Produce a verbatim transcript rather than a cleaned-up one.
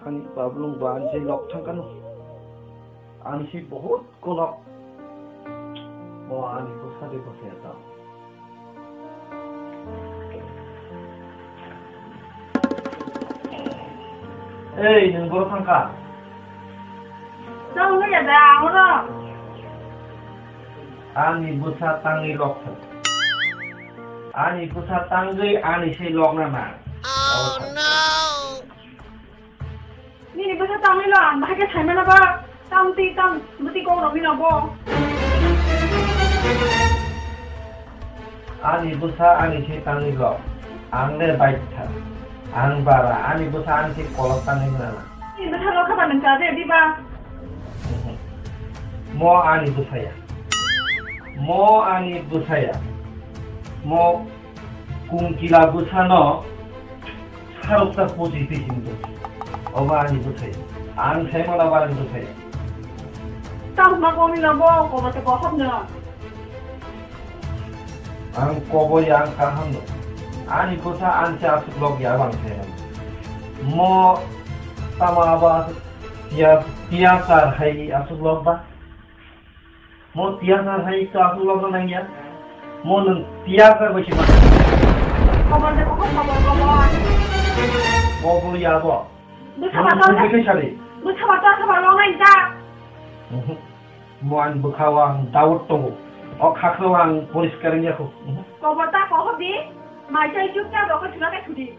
Ani bablung ba ani se lok thang kanu. Ani se bahut kolok. Bo ani bwsa de bwsa ya ta. Ei, nwng boro thang kha? Tong ya da, oro. Ani bwsa tangwi lok thang. Ani bwsa tangwi ani se lok na na. Oh no! Nini bwsa tangwi lo ang bahai khe saimano ba. Tang ti tang bwtwi kok romwi no bo. Ani bwsa ani se tangwi lo. Ang le bai tha. Ang bara ani bwsa ani se kolok tangwi mwnana. Nini bwsa lo kha ba nwng cha de diba. Mo ani bwsa ya. Mo ani bwsa ya. Mo kungkila bwsa no Sarok ta puji pisin do. Oba ani bwthai. Ang sai mala ba ani bwthai. Tang ma kong ni labo ko ba te ko hop na. Ang kobo ya ang kaham no. Ani bwsa ang cha asuk log ya bang sai. Mo tama aba ya tiya sar hai asuk log ba. Mo tiya sar hai to asuk log nang ya. Mo nung tiya sar bai sima. Khobor de, khobor, khobor, khobor. Khobor ya bo. Bwsa ba to. Bwsa ba to, khobor lo nai ta. Mo ang bwkha o ang Daud tongo. O khakro ang poriskar ya ko. Khobor ta ko di. Mai chai chup cha ro ko chuna ka chudi.